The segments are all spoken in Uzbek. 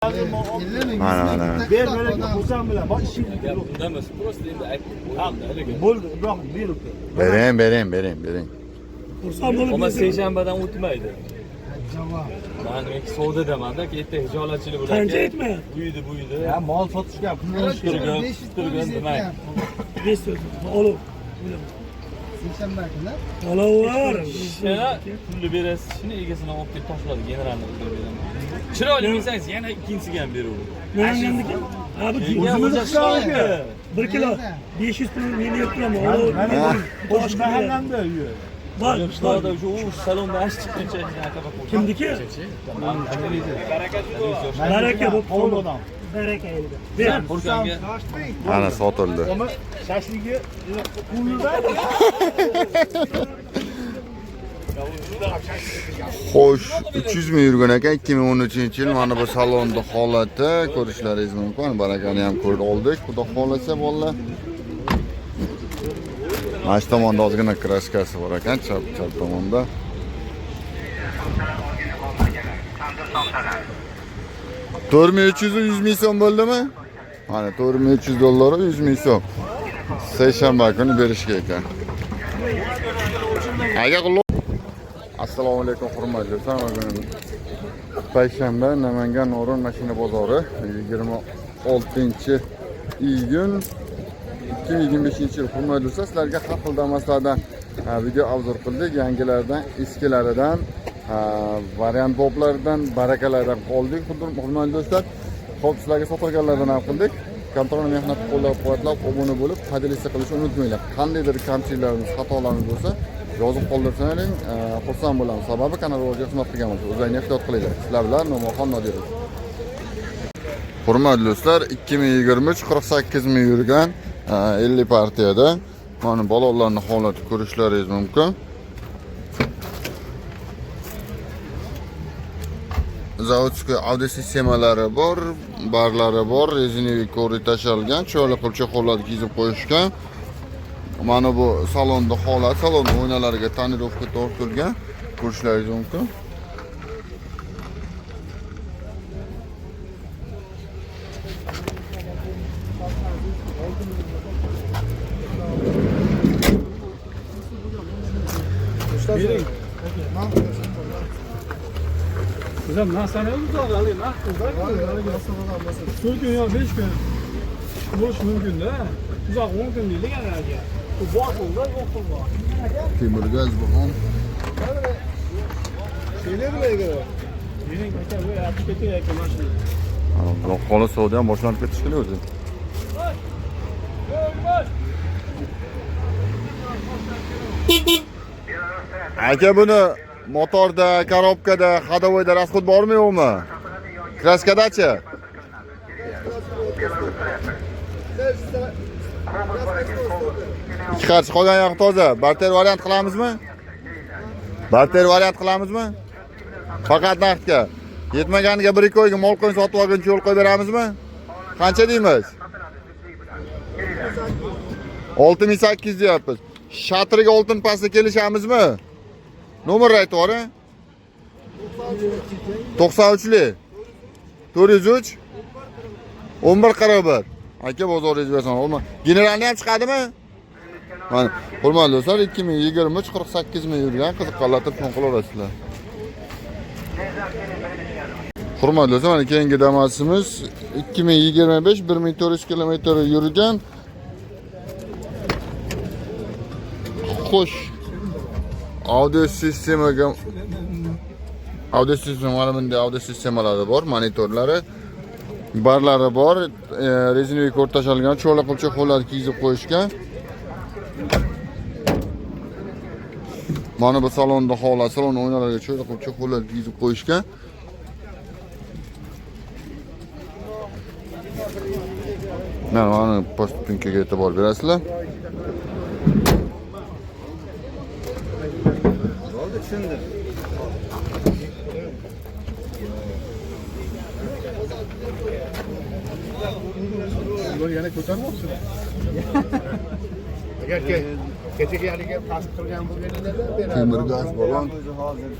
Mana mana. Ber beraka xursand bilan. Bor ishing yo'q. Unda emas, просто endi aytib qo'ydim. Bo'ldi, Ibrohim, ber uka. Bering, bering, bering, bering. Xursand bo'lib Ammo seshanbadan o'tmaydi. Man demak savdodamanda, erta hijolatchilik bo'ladi. Qancha aytmayapti? Buydi, buydi. Ya mol sotishga pul olish kerak. Turgan, turgan demak. 500 olib. Seshanba kuni Olaver. Shuni pulni berasiz, shuni egasini olib kelib topshiradi, generalni qilib beraman. Chiroyli minsangiz yana ikkinchisiga ham beraveradi. Namangandiki? Ha bu O'zimizni qishlog'ga. 1 kilo 500 pul men berib turaman. Olaver. Mana qo'shni mahallamda uyi. Bor, Qishloqda o'sha u salonda ash chiqquncha Kimniki? Baraka bo'p Qovun odam. Baraka endi. Ber. Xursandga Mana sotildi. Umi shashligi quvurda. Xo'sh, 300 ming yurgan ekan 2013-yil. Mana bu salonda holati ko'rishlaringiz mumkin. Barakani ham ko'rib oldik. Xudo xolasa bolalar. Mana shu tomonda ozgina kraskasi bor ekan, chap tomonda. 4300 100 ming so'm bo'ldimi? Mana 4300 dollar 100 ming so'm. Seshanba kuni berishga ekan. Aka Assalomu alaykum hurmatli do'stlar. Bugun payshanba Namangan Norin mashina bozori 26 iyun 2025 yil. Hurmatli do'stlar, sizlarga har xil damaslardan video obzor qildik. Yangilardan, eskilaridan, variant boblardan, barakalardan qoldik. Hurmatli do'stlar, xo'p, sizlarga sotilganlardan ham qildik. Kontrol mehnat qo'llab-quvvatlab, obuna bo'lib, поделиться qilishni unutmanglar. Qandaydir kamchiliklarimiz, xatolarimiz bo'lsa, yozib qoldirsanglar, xursand bo'lamiz. Sababi kanal rivojiga xizmat qilgan bo'lsa, o'zlaringni ehtiyot qilinglar. Sizlar bilan No'monxon Nodirov. Hurmatli do'stlar, 2023 48 ming yurgan 50 partiyada mana balonlarning holati ko'rishlaringiz mumkin. Zavodskiy audio sistemalari bor, barlari bor, rezinoviy ko'rik tashalgan, chiroyli qilib chexollarni kiyizib qo'yishgan. Mana bu salonda holat, salon oynalariga tonirovka tortilgan, ko'rishlaringiz mumkin. Hocam narsani uzoq haligi naqd uzoq to'rt kun yo 5 kun bo'lishi mumkin-da. Uzoq 10 kun deylik ana aka. Bu bor pulda, yo'q pul bor. Temirgaz bu ham. Yuring aka, bu olib ketay aka mashina. Xudo xohlasa savdo ham boshlanib ketishi kerak o'zi. Aka buni motorda, korobkada, ходовойda расход bormi yo'qmi? Kraskadachi? Ikki qarshi qolgan yoq toza. Barter variant qilamizmi? Barter variant qilamizmi? Faqat naqdga. Yetmaganiga 1-2 oyga mol qo'yib sotib olguncha yo'l qo'yib beramizmi? Qancha deymiz? 6800 deyapmiz. Shatriga oltin pastda kelishamizmi? Nomer aytib yuboring. 93lik. 403 1141. Aka bozoringiz bersin. Olma. Generalni ham chiqadimi? Mana, hurmatli do'stlar, 2023 48 ming yurgan qiziqqanlar telefon qilaverasizlar. Hurmatli do'stlar, mana keyingi damasimiz 2025 1400 kilometr yurgan. Xo'sh. Audio sistemaga audio sistema mana bunday audio sistemalari bor, monitorlari, barlari bor, rezinoviy ko'rt tashalgan, cho'la qilib chexollar kiygizib qo'yishgan. Mana bu salonda holat, salon oynalariga cho'la qilib chexollar kiygizib qo'yishgan. Mana postunkaga e'tibor berasizlar. Yana ko'tarmoqchi. Agar Temir gaz balon. Hozir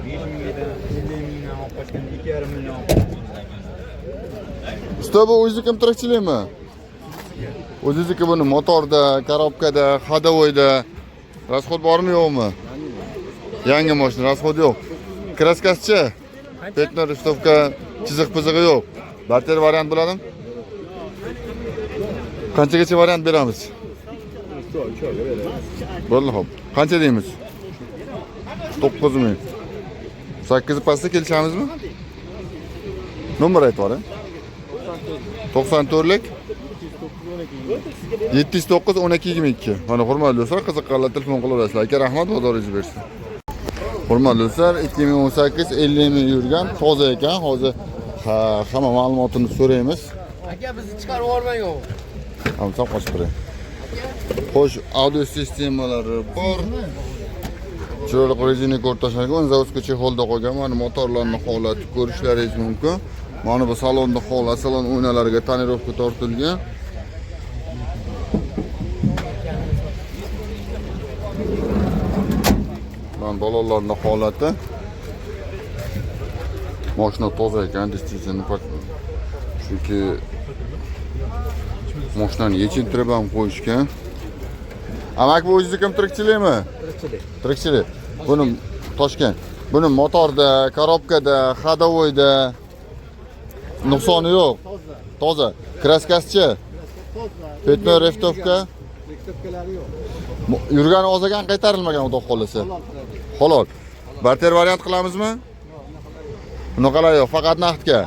5 mingdan 50 mingdan olib qochgan 2,5 million. Usta, bu o'zingizniki tirikchilikmi? O'zingizniki buni motorda, korobkada, ходовойda расход bormi yo'qmi? Yangi mashina, расход yo'q. Kraskasichi? Petno, ristovka, chiziq pizig'i yo'q. Barter variant bo'ladimi? Qanchagacha variant beramiz? Bo'ldi, xo'p. Qancha deymiz? 9000. 8 pastda kelishamizmi? Nomer aytib yuboring. 94lik 709 12 22. Mana hurmatli do'stlar, qiziqqanlar telefon qilaverasizlar. Aka, rahmat, bozoringiz bersin. Hurmatli do'stlar, 2018 50 ming yurgan, toza ekan. Hozir hamma ma'lumotini so'raymiz. Aka, bizni chiqarib yubormang u. Hamsa qochib turing. Xo'sh, audio sistemalari bor. Chiroyli rezina ko'rib tashlangan, zavodga chexolda qolgan. Mana motorlarning holati ko'rishlaringiz mumkin. Mana bu salonni holati, salon o'ynalariga tonirovka tortilgan. Mana balonlarning holati. Mashina toza ekan, действительно, chunki mashinani yechintirib ham qo'yishgan. Amak, bu o'zingizniki tirikchilikmi? Tirikchilik. Tirikchilik. Buni Toshkent. Buni motorda, korobkada, ходовойda nuqsoni yo'q. Toza. Kraskasichi? Petno, reftovka? Reftovkalari yo'q. Yurgani oz ekan, qaytarilmagan xudo xolasa. Halol. Barter variant qilamizmi? Unaqalar yo'q, faqat naqdga.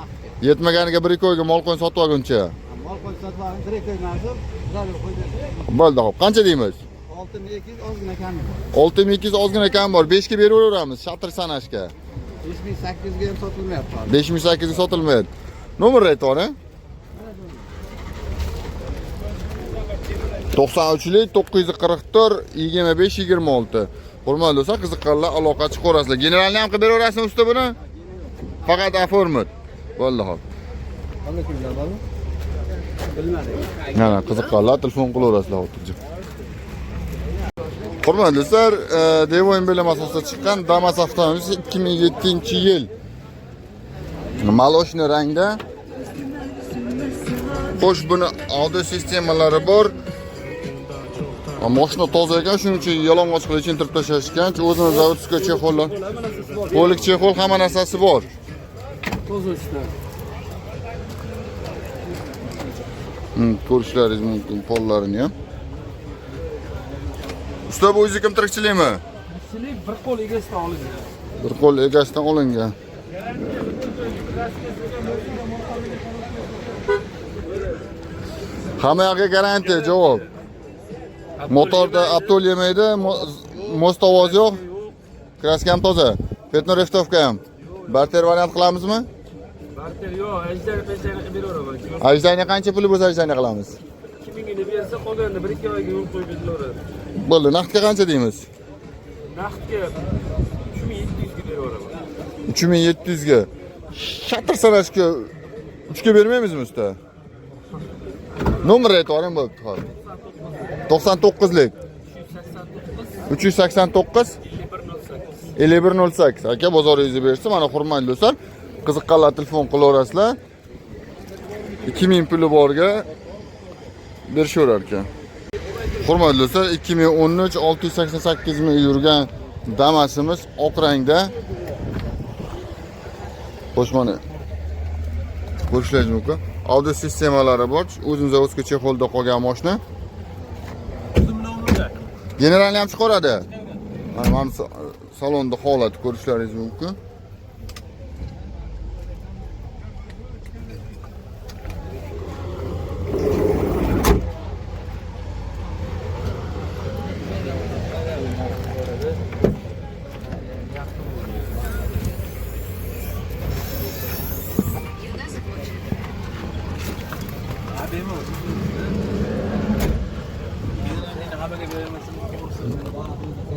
Yetmaganiga 1-2 oyga mol qo'yib sotib olguncha. Mol qo'yib sotib olib, tirik qo'ymasin, zarur qo'yib. Bo'ldi, xo'p. Qancha deymiz? 6200 ozgina kami bor. 6200 ozgina kam bor. 5 ga beraveramiz, shatr sanashga. 5800 ga ham sotilmayapti hozir. 5800 ga sotilmaydi. Nomer aytib yuboring. 93lik 944 25 26. Hurmatli do'stlar, qiziqqanlar aloqa chiqaverasizlar. Generalni ham qilib beraverasizmi usta buni? Faqat aformat. Bo'ldi, xo'p. Qanday kunlar bormi? Bilmadim. Mana qiziqqanlar telefon qilaverasizlar o'tirib. Hurmatli do'stlar, Devo'yin belem asosida chiqqan Damas avtomobili 2007-yil. Maloshni rangda. Xo'sh, buni audio sistemalari bor. Mashina toza ekan, shuning uchun yalang'och qilib yechintirib tashlashgan. O'zini zavodskiy chexollar. Qo'lik chexol hamma narsasi bor. Toza usta. Ko'rishlaringiz mumkin pollarini ham. Usta, bu o'zingizniki tirikchilikmi? Tirikchilik bir qo'l egasidan olingan. Bir qo'l egasidan olingan. Hamma yoqqa garantiya javob. Motorda aptol yemaydi, most ovoz yo'q. Kraska ham toza. Petno reftovka ham. Barter variant qilamizmi? Barter yo'q, ajdar peshani qilib beraveraman. Ajdani qancha puli bo'lsa ajdani qilamiz? 2000 ga bersa, qolganini 1-2 oyga yo'l qo'yib berilaveradi. Bo'ldi, naqdga qancha deymiz? Naqdga 3700 ga beraveraman. 3700 ga. Shatr sanashga 3 ga bermaymizmi usta? Nomer aytib yuboring bo'pti hozir. 99lik 389 5108. Aka, bozoringizni bersin. Mana hurmatli do'stlar, qiziqqanlar telefon qilaverasizlar. 2000 puli borga berishaverar ekan. Hurmatli do'stlar, 2013 688 ming yurgan Damas'imiz oq rangda. Xo'sh, mana ko'rishlaringiz mumkin. Audio sistemalari bor. O'zimiz zavodga chexolda qolgan mashina. Generalni ham chiqaradi. Mana salonda holati ko'rishlaringiz mumkin.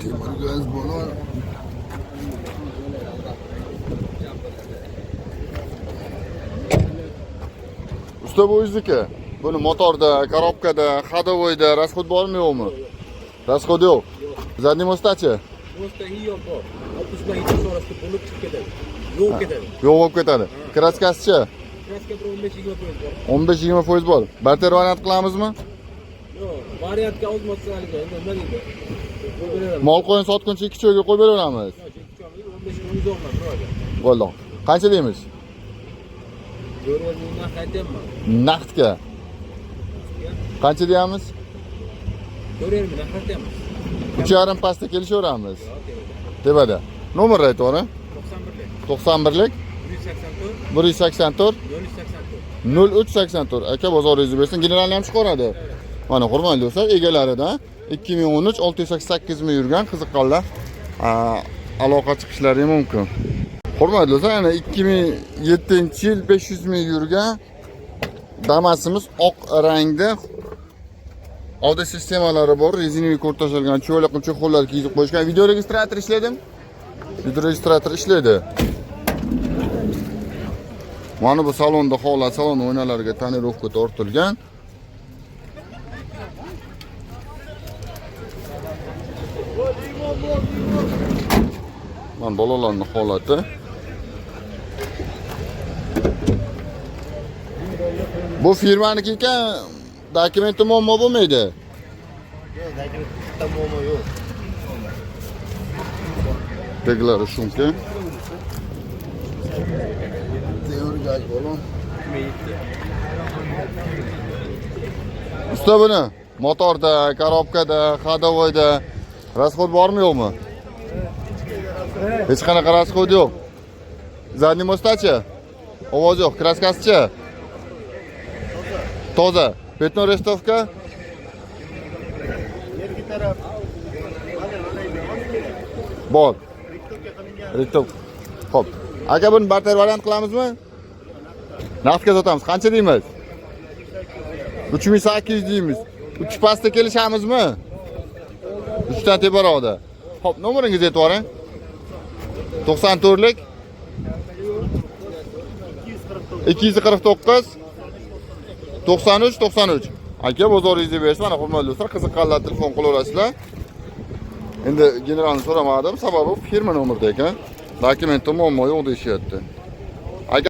Temir gaz balon. Usta, bu o'zingizniki. Buni motorda, korobkada, ходовойda расход bormi yo'qmi? Расход yo'q. Задний mostdachi? Mostda yo'q bor. 60 bilan 70 orasida bo'lib chiqib ketadi. Yo'q ketadi. Yo'q bo'lib ketadi. Kraskasichi? Kraska bir 15-20% bor. 15-20% bor. Barter variant qilamizmi? Yo'q, variantga o'zmasa haligi, endi nima deydi? Qo'yib beraveramiz. Mol qo'yini sotguncha 2 cho'yga qo'yib beraveramiz. Yo'q, 15 uzoqman, birodar. Bo'ldi. Qancha deymiz? 4 mingdan qaytyapman. Naqdga. Qancha deyamiz? 4,5 mingdan qaytyapmiz. 3,5 pastda kelishaveramiz. Tepada. Nomer ayt ora. 91lik, 91lik 184, 184 084. 0384. Aka bozoringizni bersin, generalni ham chiqaradi. Mana hurmatli do'stlar, egalaridan 2013 688 ming yurgan qiziqqanlar aloqa chiqishlari mumkin. Hurmatli do'stlar, yana 2007-yil 500 ming yurgan Damasimiz oq rangda. Audio sistemalari bor, rezinaviy ko'rt tashalgan, chiroyli qilib chexollar kiygizib qo'yishgan. Video registrator ishladim. Video registrator ishlaydi. Mana bu salonda holat, salon oynalariga tonirovka tortilgan. Mana bolalarning holati. Bu firmaniki ekan, dokumenti muammo bo'lmaydi. Yo'q, dokumentda muammo yo'q. Teglari shumka. Temir gaz balon. Usta buni motorda, korobkada, ходовойda расход bormi yo'qmi? Hech qanaqa расход yo'q. Задний mostdachi? Ovoz yo'q. Kraskasichi? Toza. Пятно рестовка? Yergi taraf Bor. Rektok. Xo'p. Aka buni barter variant qilamizmi? Naqdga sotamiz. Qancha deymiz? 3800 deymiz. 3 pastda kelishamizmi? 3 dan teparoqda. Xo'p, nomeringizni aytib yuboring. 94lik 249 93 93. Aka bozoringizni bersin. Mana hurmatli do'stlar, qiziqqanlar telefon qilaverasizlar. Endi generalni so'ramadim, sababi firma nomerida ekan. Dokumentda muammo yo'q deyishyapti.